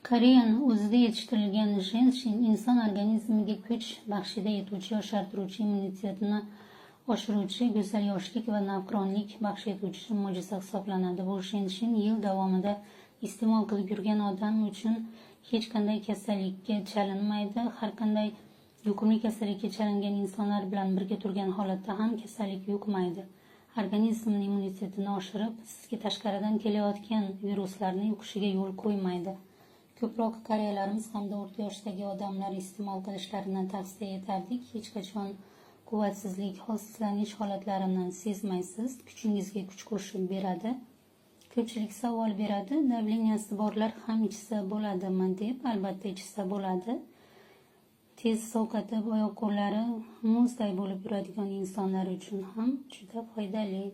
Koreyani o'zida yetishtirilgan женьшень inson organizmiga kuch baxshida etuvchi, yoshartiruvchi, immunitetni oshiruvchi, go'zal yoshlik va navqironlik baxsh etuvchi mo'jiza hisoblanadi. Bu женьшень yil davomida iste'mol qilib yurgan odam uchun hech qanday kasallikka chalinmaydi. Har qanday yuqumli kasallikka chalingan insonlar bilan birga turgan holatda ham kasallik yuqmaydi. Organizmni immunitetini oshirib, sizga tashqaridan kelayotgan viruslarni yuqishiga yo'l qo'ymaydi. Ko'proq qariyalarimiz hamda o'rta yoshdagi odamlar iste'mol qilishlarini tavsiya etardik. Hech qachon quvvatsizlik, holsizlanish holatlarini sezmaysiz, kuchingizga kuch qo'shib beradi. Ko'pchilik savol beradi, давления si borlar ham ichsa bo'ladimi deb. Albatta ichsa bo'ladi. Tez sovqotib, oyoq qo'llari muzday bo'lib yuradigan insonlar uchun ham juda foydali.